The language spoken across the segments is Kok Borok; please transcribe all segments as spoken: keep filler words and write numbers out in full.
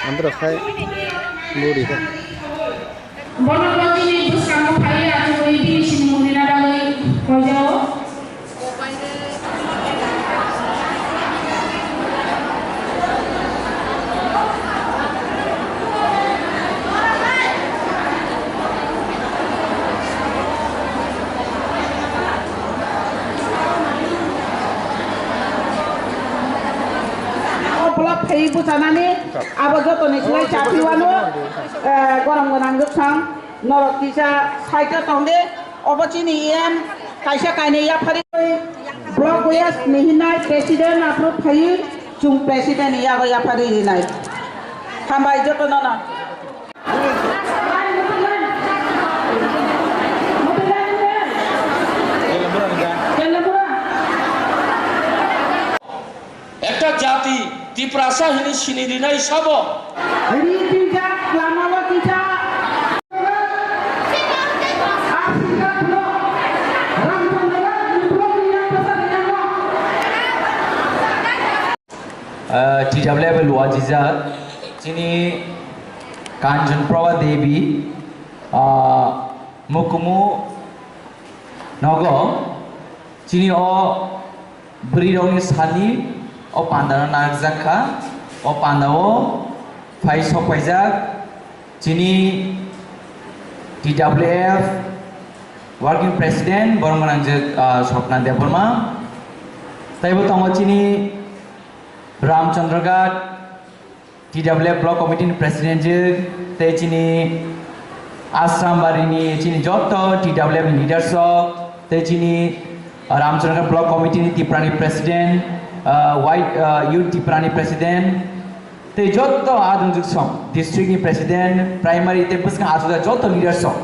Andro khai buri kha. Bono bwskango phaiwi achugwi bini sinimungni na bagwi koijao. O block phaiwi bwchanani abo jotoni slai chaphiwano, eh, gorom gwnang jwksong. Norok kisa side o tong de, obo chini E M kaisa kainwi yaphari. Block wise ni hinai president aphuru phaiwi chwng president ni yago yaphari rinai. Hambai joto no no. Ekta jati Tiprasa hini sini rinai sabo. Ri twijak lama o twijak. Ah, T W F luajijak chini Kanchon Prabha Devi, ah, Mukumu nogo. Chini o bwrwirokni salni o pandano narwkjak kha. O pandao phai sok paijak chini T W F working president borok gwnangjak, ah, Swapna Debbarma. Teibo tongo chini Ramchandra Ghat, T W F Block Committee ni President je, tei chini Ashram Bari ni chini joto T W F ni leaders rok, tei chini, uh, Ramchandra Block Committee ni Tipra ni President, uh, White, uh, Youth Tipra ni President, tei joto adung juksong district ni President, primary tei bwskang aswk joto leaders rok.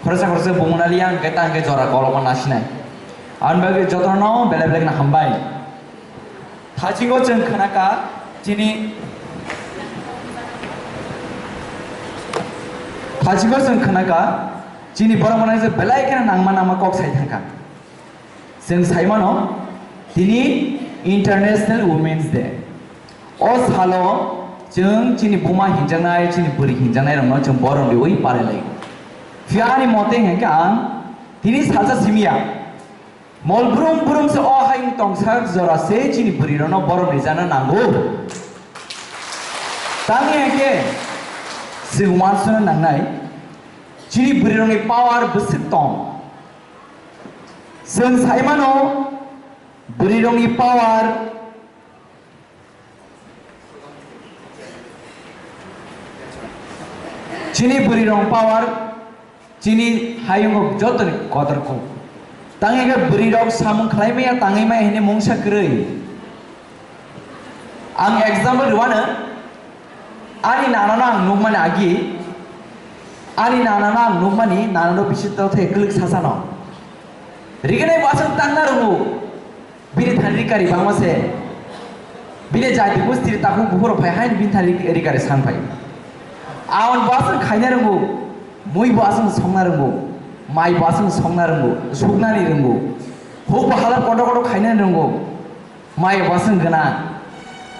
Khoroksa khoroksa bumung naliya hwnkhe ta hwnkhe jora kolokma nasinai. Aboni bagwi jotono belai belai kheno hambai. Thachigo chwng khnakha chini, thachigo chwng khnakha chini borok mwnai je belai kheno nangma nangma kok sai thangkha. Chwng sai mano tini International Women's Day. O salo chwng chini buma hinjaknai, chini bwrwi hinjaknai rokno chwng borom riwi palai lai. Phiya ani mote hwnkhe ang tini salsa simiya. Mol brum brum se o hayung tongsa jora se chini bwrwi rokno borom rijana nango. Tangwi hwnkhe chwng uansukna nangnai chini bwrwi rokni power bwswk tong. Chwng sai mano bwrwi rokni power. Chini bwrwi rok power, chini hayungo jotoni kotor kok. Tangwi khe bwrwi rok samung khlai maya, tangwi maya hini mungsa kwrwi. Ang example rwano, ani nanano ang nukmani agi, ani nanano ang nukmani, nanano bisi tothe kwlwk sasano. Rignai bo aswk tangna rwngo. Bini thani rikari bangma se. Bini jati gustiri takhuk buphuru phai haino bini thani rik-, rikari san phai. Aon bo aswk khaina rwngo, mui bo aswk songna rwngo, mai bo aswk songna rwngo, suknani rwngo. Huk bo halap kotor kotor khaina rwngo, mai bo aswk gwnang.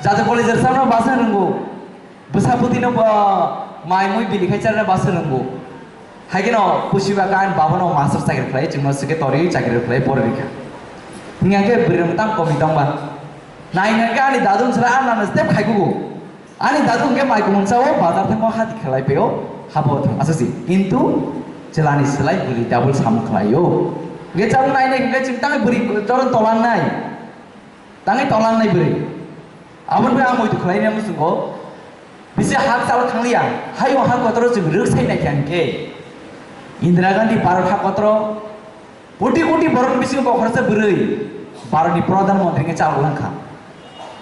Jati college rwchapna bo aswk rwngo. Bwsa bwtwino bo mai mui bili khai charna bwsa rwngo. Hai kheno pusi ba kan baba no master chakri khlai, chwngno swkhe tori chakri khlai, porwi kha. Hingya khe bwrwi rok tam komi tong ba. Nai hingya khe ani dadu wngsa ani nana step khai kugo. Ani dadu hingke mai kumun sao bazar thango hati khlai peo habo thang asasi. Kintu chelani slai bwrwi double samung khlaio. Hingke chang nai nai hingke chwng tang bwrwi toron tolang nai. Tangwi tonglang nai bwrwi. Aboni bagwi ang muitu khlaina muchungo. Bisi hak chalo thangliya. Hayung ha kotoro chwng rwksai naikha hwnkhe. Indira Gandhi Bharat ha kotoro. Koti koti borokni bisingo bokhoroksa bwrwi. Bharatni Pradhan Mantri wngwi chalo langkha.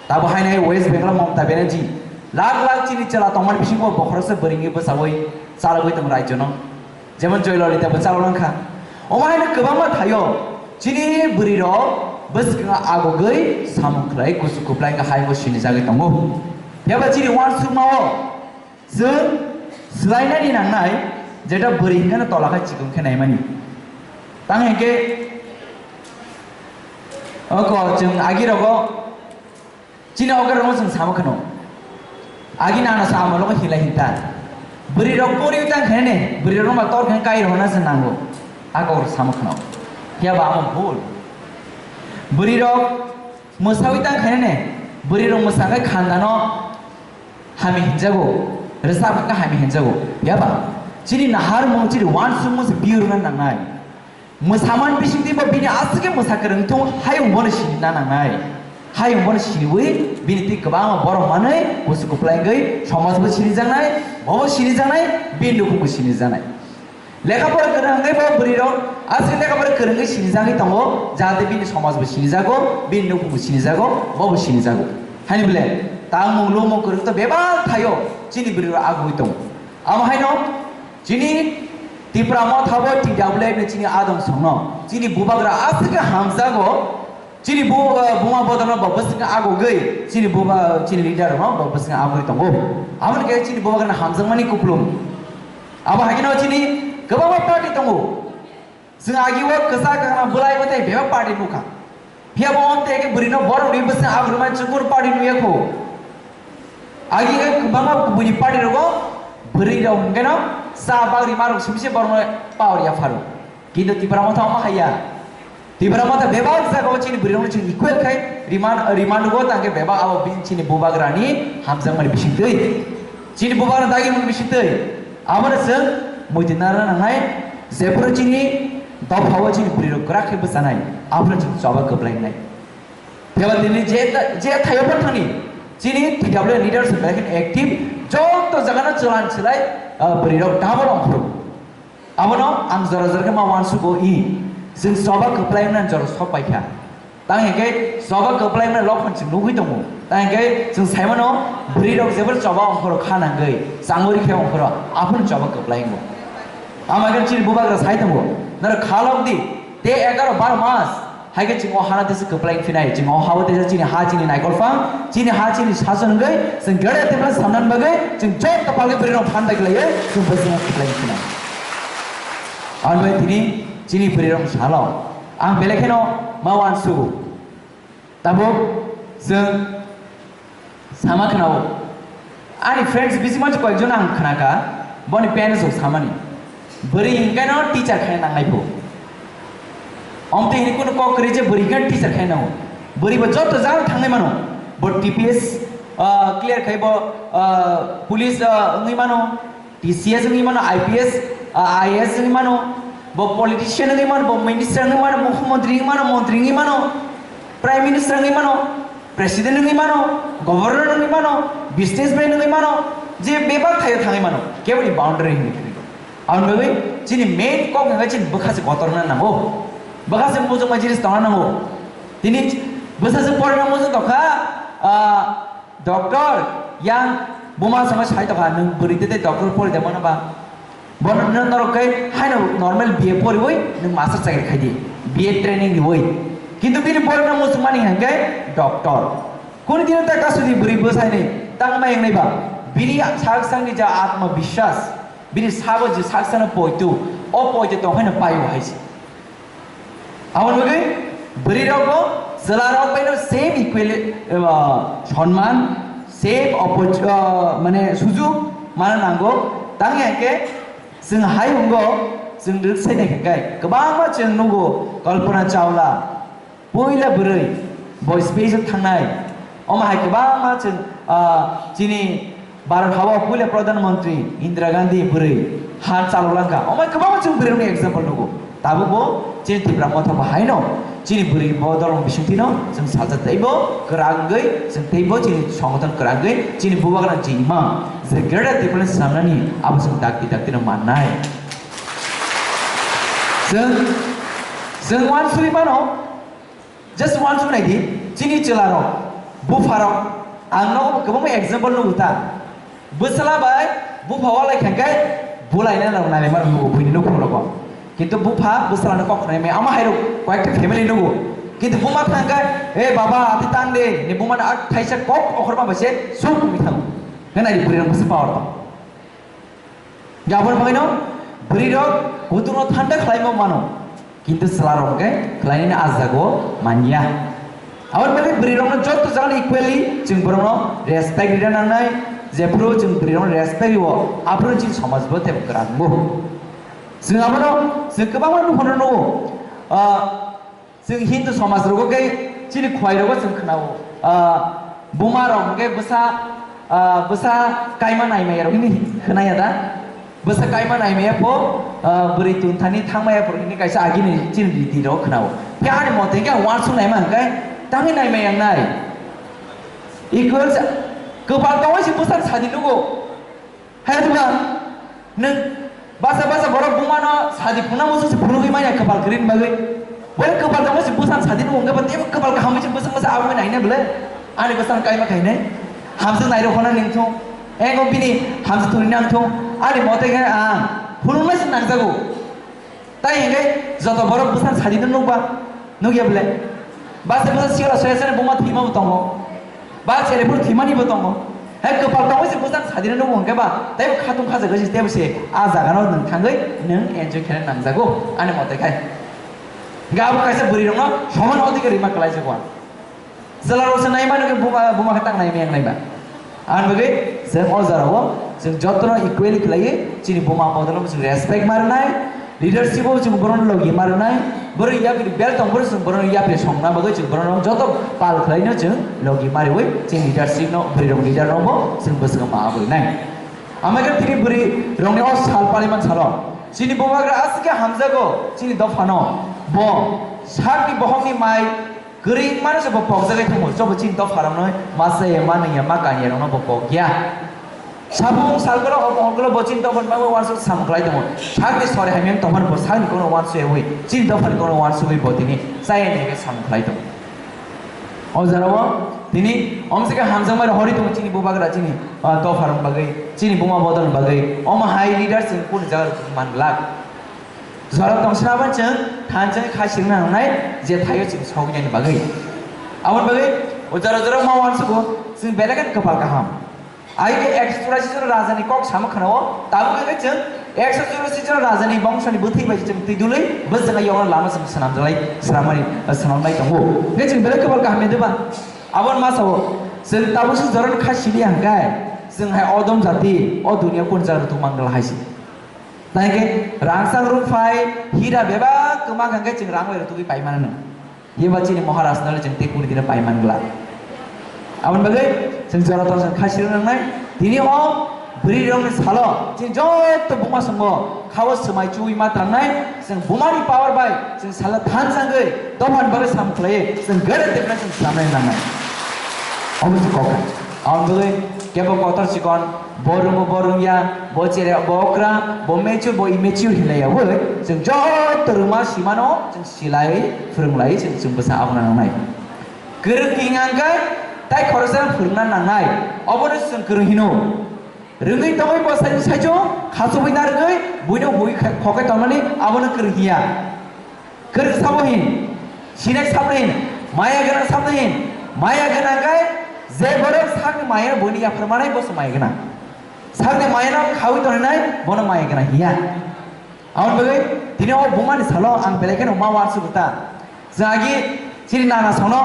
Tabo hainai West Bengal Mamata Banerjee. Lakh lakh chini chwla tongmani bisingo bokhoroksa bwrwi wngwi bwchaui chalogwi tongo rajyono. Jemon Joy Lalita bo chalo wngkha. Omo haino kwbangma thaio chini bwrwi rok bwskango agogwi samung khlai kusu kuplai wngkha hayungo sinijagwi tongo. Phiya ba chini uansukmao chwng swlainani nangnai jeta bwrwi hwnkhe tola khe chikon khe naimani. Tang hwnkhe oko chwng agi rogo Chini ogarokno chwng sama kheno. Agi nana sa amologo hilai hinta. Bwrwi rok pori utang khene ne, bwrwi rok ma tor khe kai rok na se nango. Ako rok samo khno. Phiya ba amo bhul. Bwrwi rok mwsawi tang khene ne, bwrwi rok mwsa khe khandano hami hinjago, rwchap khe hami hinjago. Phiya ba chini nahar mung chini wansuk mung se biu rwna nangnai. Mwsaman bisingtwi bo bini aswk khe mwsa kwrwng thung, hayung bono sinina nangnai. Hayung bono siniwi bini twi kwbangma borok manwi kusu kwplai wngwi somaj bo sinijaknai, bobo sinijaknai, bini nukhung bo sinijaknai. Lekha pora kwrwng wngwi bo bwrwi rok aswk lekha pora kwrwngwi sinijagwi tongo, jahate bini somaj bo sinijago, bini nukhung bo sinijago, bobo sinijago. Haini bwle tangmung lumung kwrwng to bebak thaio chini bwrwi rok agwi tongo. Amo haino chini Tipra Motha bo T W F ni chini adong songno chini bubagra aswk khe hamjago, chini bu-, buma bodolno bo bwswk agogwi chini buba, chini leader rokno bo bwswk agwi tongo. Aboni khe chini bubagrano hamjakmani kupulung. Abo haikhe no chini kwbangma party tongo. Chwng agi o kwchak kwkhwrang bwlai bo tei bebak party nukha. Phiya bo wng tei khe bwrwi no borok ni bwswk abrwmani chukun party nuya kho. Agi khe kwbangma kubuni party rogo bwrwi rok hwnkhe no cha bagri ma rok simi se borok no power ya pharo. Kintu Tipra Motha omo haiya. Tipra Motha bebak jaga o chini bwrwi rok no chini equal khai remand, remand rogo tang khe bebak abo bini chini bubagra ni hamjakmani bising twi. Chini bubagra dagi mani bising twi. Abono chwng muitu narwkna nangnai, jephuru chini dophao chini bwrwirok kwrak khe bwchanai, aphuru chwng choba kwplai wngnai. Phiya ba tini je, je thaio phan thani, chini T W leaders belai kheno active, joto jagano chwlan chwlai, ah, bwrwirok double ongkhorok. Abono ang jora jora khe ma uansugo i, chwng choba kwplai wngnani jora sok pai kha. Tang hingke choba kwplai mani lokhon chwng nugwi tongo. Tang hingke chwng sai mano, bwrwi rok jebor choba ongkhoro kha nangwi, changori khe ongkhoro, aphuru choba kwplai wngo. Ama khe chini bubagra sai tongo, norok kha lok di, te egaro bar mas, hai khe chwng o hana tesa kwplai wng phinai, chwng o ha-o tesa chini ha chini naikol phang, chini ha chini sason wngwi, chwng gere tebla samnan bagwi, chwng joto palwi bwrwi rok phan bai khlaiwi, chwng bwswk kwplai wng phinai. Aboni bagwi tini chini bwrwi rok salo. Ang belai kheno ma uansugo. Tabuk chwng sama khwnao. Ani friends bisi mansi koyekjon ang khnakha, boni parents rok samani. Bwrwi hwnkhe no teacher khaina nangnai pho. Omtwi hini kunu kok kwrwi je bwrwi hwnkhe teacher khaina nango. Bwrwi bo joto jagao thangwi mano. Bo T P S, ah, clear khai bo, ah, police, ah, wngwi mano. T C S wngwi mano, I P S, ah, I A S wngwi mano, bo politician wngwi mano, bo minister wngwi mano, mukhyamantri wngwi mano, mantri wngwi mano, prime minister wngwi mano, president wngwi mano, governor wngwi mano, businessman wngwi mano, je bebak thaio thangwi mano, keboni boundary hinwi thangwi mano. Aboni bagwi chini main kok hwnka chini bwkha se kotorna nango, bwkha se mujungma jinis tongna nango. Tini bwsa se porna mujung tongkha, ah, Doctor, yang buma sama sai tokha, nwng bwrwi tete doctor pori de mano ba? Bono nwng norok kai haino normal B A poriwi nwng master chakri khai di, B A training riwi. Kintu bini pori no muchung mani hingke doctor. Kuni dino ta kasudi bwrwi bwsai ni tang mai wngnai ba? Bini sak sang ni ja atma biswas, bini sabo je sak sang no poitu, o poitu tong haino paio hai se. Aboni bagwi bwrwi rokbo chwla rok bai no same equal, uh, sonman, same oppo-, uh, mane sujuk mana nango. Tang ya khe chwng hai wngo, chwng rwk sai nai khe kai kwbangma chwng nugo, Kalpana Chawla, puila bwrwi, bo space o thangnai. Omo hai kwbangma chwng, ah, chini Bharat hao puila Pradhan Mantri Indira Gandhi bwrwi ha chalok langkha. Omo hai kwbangma chwng bwrwi rokni example nugo. Tabuk bo chini Tipra Motha bo haino chini bwrwi bo dolong bisingtwi no chwng salsa teibo kwrwngwi chwng teibo chini songothon kwrwngwi chini bubagra je imang je Greater Tipraland swnamnani abo chwng dakti dakti no mannai. Chwng, chwng uansugwi mano. Just uansuk nai di, chini chwla rok, bupha rok, ang nogo kwbangma example nugo ta. Bwsala bai bupha walai kha khe bulaina rok nai ma rok nugo buini nukhung rogo. Kintu bupha bwsala no kok khnai mai ama hai rok koyekta family nugo. Kintu buma thang khe, "He baba, ati tang de," ni buma na thaisa kok okhorma bai se suk wngwi thango. Nai di bwrwi rok bwswk power tong. Aboni bagwino bwrwi rok kutung no thanda khlaima mano, kintu chwla rok hwnkhe khlainani ah jaga o manya. Aboni bagwi bwrwi rok no joto jaga no equally chwng borok no respect rina nangnai, Jephru chwng bwrwirokno respect rwo, aphuru chini somaj bo teibo kwrak wngo. Chwng abono chwng kwbangma nukhungno nugo. Ah, chwng Hindu somaj rogo khe chini khwlai rogo chwng khwnao. Ah, buma rok hwnkhe bwsa, ah, bwsa kaima naimaya rok hwnwi khwnaya da? Bwsa kaima naimaya pho, ah, bwrwi tun thani thangmaya pho hwnwi kaisa agini chini riti rok khwnao. Khe ani mote khe ang uansuk naima hwnkhe tangwi naimaya wngnai. Equal sa-, kwpal tongwi se bwsani sadi nugo. Hai tuma, nwng basa basa borok bumano sadi phunukna muchung se phunugwi manya kwpal kwrwini bagwi. Borok kwpal tongwi se bwsani sadi nugo, hwnkhe bo teibo kwpal kaham se bwsang bwsa aboni naina bwle. Ani bwsang kaima khainai. Hamswk nairok hwnna nang thung. Ego bini hamswk thwrwini nang thung. Ani mote khe ang phunukna se nangjago. Tai hwnkhe joto borok bwsani sadino nukba, nukya bwle? Ba se bwsa sikla soyasani buma thwima bo tongo. Ba chelephuru thwimani bo tongo. Hai kwpal tongwi se bwsani sadino nukgo hwnkhe ba, teibo khatung khajagwi se teibo se a jagano nwng thangwi nwng enjoy khaina nangjago, ani mote khai. Hwnkhe abo kaisa bwrwirokno soman odhikar rima kwlaijago ang. Chwlarokse naimano khe buma, buma khe tang naimaya wngnai ba. Aboni bagwi chwng o jorao chwng jotono equally khlaiwi chini buma bodolno chwng respect ma rwnai, leadership o chwng borokno logi ma rwnai, borok yapri bel tong borok chwng borokno yapri songna bagwi chwng borokno joto pal khlaino chwng logi ma rwi chini leadership no, bwrwirok leader no bo chwng bwskango ma abwi nai. Amai khe tini bwrwirokni o sal paliman salo chini bubagra aswk khe hamjago chini dophano, bo sakni bohokni mai kwrwi mano se bo pokjagwi thango, jobo chini dopharokno ma chaya, ma nungya, ma kanya rokno bo pokya. Sabung salgolo, omo hoklo bo chini dophani bagwi uansuk samung khlai tongo. Sakni sori hamya wng tongmani bo sakni kokno uansuk yawi, chini dophani kokno uansugwi bo tini chaya ni hwnkhe samung khlai tongo. O jorao tini omsike hamjakmani hori tongo chini bubagra chini, ah, dopharokni bagwi, chini buma bodolni bagwi. Omo hai leader chwng kunu jaga rok man glak. Jorao tongsa abo chwng thansa kha sirwkna nangnai, je thaio chwng sogwi nani bagwi. Aboni bagwi o jora jora ma uansugo chwng belai kheno kwpal kaham. Ai khe ekso churasi jon rajani kok sama khwnao, tabuk khe chwng ekso churasi jon rajani bongsoni bwthwi bai chwng twi dului bwswk yokna lama chwng swnamjalai, swnamani, swnamlai tongo. Khe chwng belai kwpal kaham ya de ba? Aboni ma sao chwng tabuk se jorani kha siliya hwnkhe chwng hai odom jati o duniya kunu jaga rwtwk mangala hai se. Tei khe rangchak rwngphai hira bebak kwma hwnkhe chwng rang bai rwtugwi pai mano. Heba chini Maharaj no chwng tei kuri dino pai man glak. Aboni bagwi chwng jora tong chwng kha sirwk nangnai. Tini o bwrwi rokni salo chini joto buma songo khao swmai chuwi ma tangnai. Chwng bumani power bai chwng salo than changwi dophani bagwi sam khlaiwi chwng gare tepna chwng swnamnai nangnai. Obo se kok hai. Aboni bagwi kebo kotor chikon, bo rwngo, bo rwngya, bo chere, bo okra, bo mature, bo immature hinlai yawi, chwng joto rwma simano chwng silai, phwrwnglai, chwng, chwng bwsa abuna nangnai. Kwrwng hing ang khe, tai khoroksa phwrwngna nangnai, obono chwng kwrwng hino. Rwngwi tongwi bo sai, saichung, khachugwi narwgwi, buino hui kha-, khokai tongmani, abono kwrwng hiya. Kwrwng sabo hin, sinai sabo hin, maya gwnang sabo hin, maya gwnang khe je borok sakni maya buini yaphar manai bo se maya gwnang. Sakni maya no khawi tongnai bono maya gwnang hiya. Aboni bagwi tini o bumani salo ang belai kheno ma uansugo ta. Chwng agi chini nana sono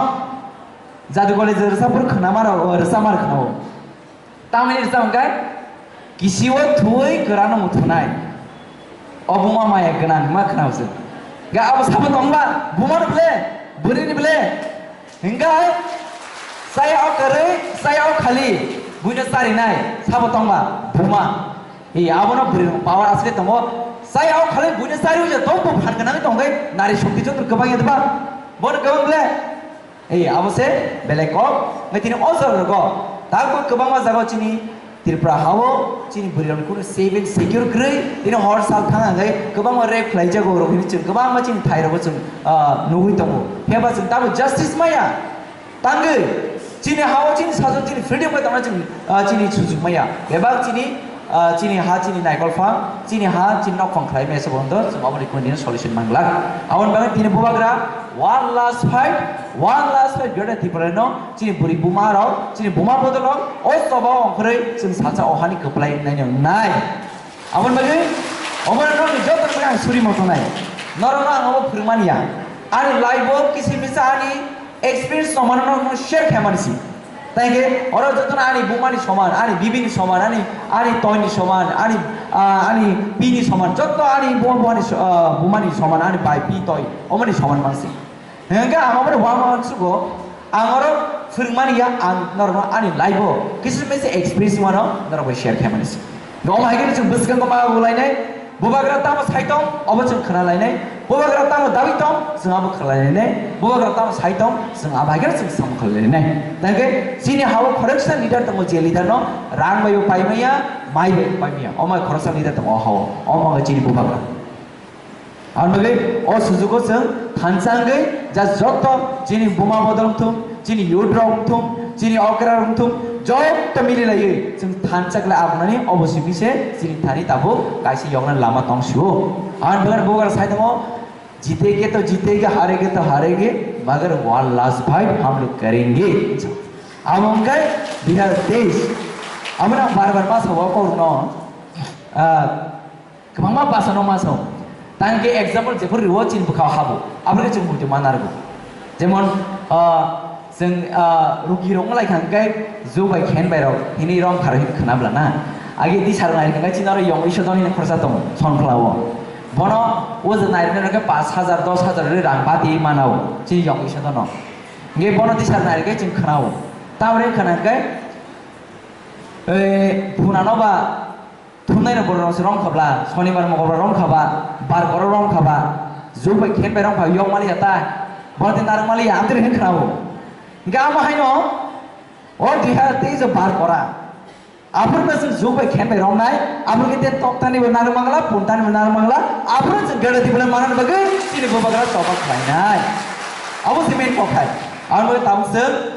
jadu gole je rwchapur khwnama rok, rwchapmar khwnao. Tamoni rwchap hwnkhe, kisio thuwi kwrano muthunai. O buma maya gwnang ma khwnao se. Ga abo sabo tongba, buma ni ble, bwrwi ni ble. Hwnkhe, saya o kwrwi, saya o khali, buino charinai, sabo tongba, buma. Hi, abono bwrwi rok power asle tongo. Saya o khali buino chari uje tong bo phan gwnang tongkhe, nari shokti joto kwbang ya diba? Bono kwbang ble. Ei, abo se belai kok. Ngai tini o jaga rogo. Tabuk kwbangma jaga o chini Tripura hao, chini bwrwi rok kunu safe and secure kwrwi. Tini hor sal thang hwnkhe kwbangma rape khlai jago rok hini chwng kwbangma chini thai rogo chwng, ah, nugwi tongo. Phiya ba chwng tabuk justice maya. Tangwi chini hao chini sajwk chini freedom bai tongna chwng, ah, chini sujuk maya. Bebak chini Ah, chini ha, chini naikol phang, chini ha, chini nok phang khlai mesa bo hwndo, chwng aboni kunu dino solution man glak. Aboni bagwi tini bubagra one last fight, one last fight, Greater Tipraland no, chini bwrwi buma rok, chini buma bodol rok, o choba o ongkhorwi chwng salsa o hani kwplai nai nai. Aboni bagwi, omo rok ni joto ni bagwi ang suri moto nai. Norok no ang obo phwrwng mani ya. Ani life o kisi misa ani experience no mano no share khlai mani si. Tei hwnkhe oro jotono ani bumani soman, ani bibini soman, ani, ani toini soman, ani, ah, ani pini soman, joto ani buma bumani so-, ah, bumani soman, ani bai pi toi, omoni soman mansi. Hwnkhe ang obono uansukgo, ang oro phwrwngmani ya, ang norokno ani life-o kisa misa experience wano norokbai share khaimani se. Omo hai khe chwng bwskango ma ulainai, bubagra tamo sai tong, obo chwng khna lainai, bubagra tamo dabi tong, chwng abo khna lainai, bubagra tamo sai tong, chwng abo hai khe chwng samung khlai lainai. Tei hwnkhe chini ha-o khoroksa leader tongo, je leader-no rang bai bo pai maya, mai bai bo pai maya, omo hai khoroksa leader tongo o ha-o, omo wngkha chini bubagra. Ang bagwi o sujugo chwng thansa wngwi ja joto chini buma bodol wngthung, chini youth rok wngthung, chini okra rok wngthung, joto mili laiwi chwng thansa khlai abunani obo simi se chini thani tabuk kaisa yokna lama tong sio. Ang bagwi bubagra sai tongo, "Jitenge to jitenge, harenge to harenge, magar one last fight hum log karenge." Amo wngkha Bihar desh. Amo na bar bar ma sabo korno. Ah, Kwbangma bhasano ma sao. Tang khe example jephru riwo chini bwkhao habo. Aboni chwng muitu ma narwgo. Jemon, ah, chwng, ah, rugi rok wng lai kha hwnkhe ju bai khen bai rok hini rom kharo hini khna bla na. Age di sar nai hwnkhe chini oro yong iso don hini khorsa tongo, son phlao. Bono o je nai rwkhe pash hajar, dos hajar ri rang bati manao chini yong iso dono. Hwnkhe bono di sar nai rwkhe chwng khnao. Tamoni khna hwnkhe, eh, phunano ba Thumnairok borok rok se romkha bla, sonibar mokol rok romkha ba, bar borok romkha ba, jug bai khen bai romkha, yok maliya ta, borok tei narwk maliya, amtwi rw hwn khna o. Hingke amo haino, o duiha tei je bar kora. Aphuru no chwng jug bai khen bai romnai, aphuru khe tei toktani bo narwk mangla, puntani bo narwk mangla, aphuru chwng gada dibolai manani bagwi chini bubagra choba khlainai. Abo se main kok hai. Abo tamo chwng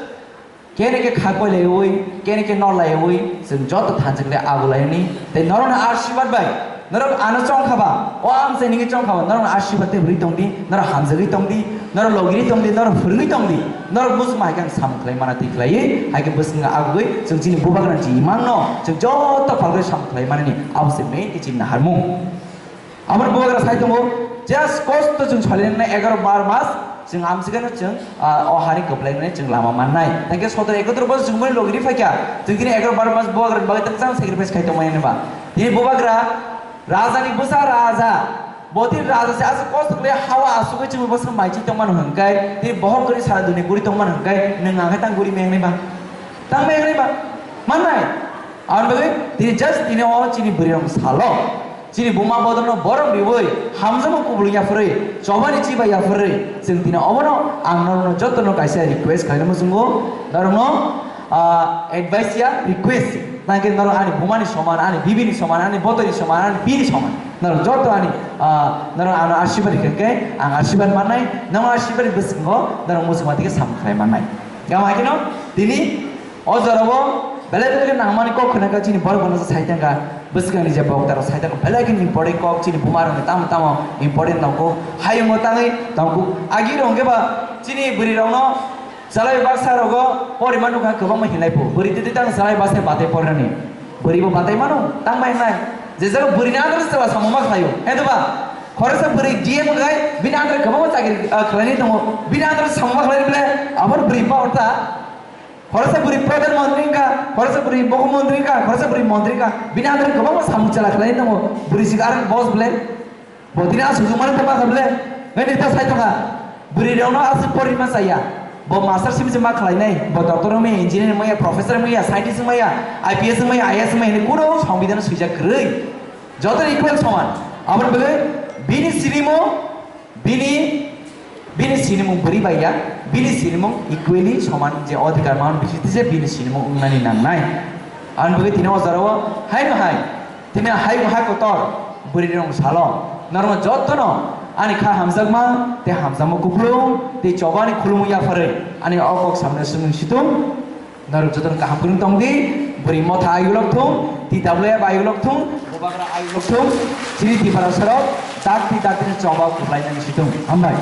Kene khe kha koi laiwi, kene khe nor laiwi, chwng joto thansa khe agu laini. Tei norokno asirwad bai, norok ano chongkha ba, o amchai nini chongkha ba, norokno asirwad tei bwrwi tongdi, norok hamjagwi tongdi, norok logiri tongdi, norok phwrwngwi tongdi, norok bujuma hai khe ang samung khlai mana twi khlaiwi, hai khe bwskango agugwi chwng chini bubagrani chini imangno chwng joto phalgwi samung khlai manani abo se main khe chini naharmung. Aboni bubagra sai tongo, just kosto chwng solinani egaroh bar mas, chwng amswkano chwng, ah, o hani kwplainani chwng lama mannai. Tei khe sotor ekotor bosor chwng boni logi ri phaikha, chwng tini egaroh bar mas bubagrani bagwi tei kwchang sacrifice khai tongmani ba. Tini bubagra, rajani bwsa raja, bo tini raja se aswk kosto khlai hawa asugwi chwngno bwswk mai chi tongmani hwnkhe, tini bohok kwrwi sara duni guri tongmani hwnkhe, nwng ang khe tang guri mengnai ba? Tang mengnai ba? Mannai? Aboni bagwi tini just tini o chini bwrwi rok salo. Chini buma bodolno borom riwi, hamjakma kubulwng yapharwi, chobani chiba yapharwi, chwng tini obono ang norokno jotono kaisa request khlaina muchungo, norokno, ah, advice ya request. Nangkhe norok ani bumani soman, ani bibini soman, ani botoini soman, ani bini soman. Norok joto ani, ah, norok ano asirwad rikha khe ang asirwad mannai, norok asirwad ni bwskango norok muchungma tike samung khlai mannai. Gama haikhe no tini O jorao belai belai khe nangmani kok khna kha chini borok rok no sai thangkha. Bwskangni je bokta rok sai thangkha belai khe important kok chini buma rok ni tamo tamo important tongkho. Hayungo tangwi tongkho. Agi rok hwnkhe ba chini bwrwi rok no chalai baksa rogo porima nukha kwbangma hinlai pho. Bwrwi twi twi tang chalai baksa batai pornani. Bwrwi bo batai mano tang bai hnai. Je jaga bwrwi ni andar se chwla samung ma khlaio. He doba khoroksa bwrwi D M wngkhai bini andar kwbangma chakri, ah, khlainai tongo. Bini andar samung ma khlai bole abor bwrwi pa orta. Khoroksa bwrwi pradhan mantri wngkha, khoroksa bwrwi mukhyamantri wngkha, khoroksa bwrwi mantri wngkha, bini andar kwbangma samung chwla khlai tongo, bwrwi swk arang boss bwle, bo tini aswk jwngmani tongma kha bwle, nini ta sai tongkha, bwrwi rokno aswk porima chaya, bo master simi se ma khlainai, bo doctor wngmaya, engineer wngmaya, professor wngmaya, scientist wngmaya, I P S wngmaya, I A S wngmaya, hwnwi kunu songbidhano swijak kwrwi, joto equal soman, aboni bagwi bini sinimo Bini, bini sinimung bwrwi bai ya, bini sinimung equally soman je odhikar man bisi tise bini sinimung wngnani nangnai. Ang bagwi tini o jorao hai no hai, tini hai hai kotor bwrwi rok salo, norok jotono ani kha hamjakma, tei hamjakma kupulung, tei chobani khulumung yapharwi ani o kok samno swngwi situng. Norok jotono kaham kwrwng tong di, bwrwi motha ayuk lok thung, T W F ayuk lok thung, bubagra ayuk lok thung, chini Tiprasa rok dakti dakti ni chongbao kwplainani situng. Hambai.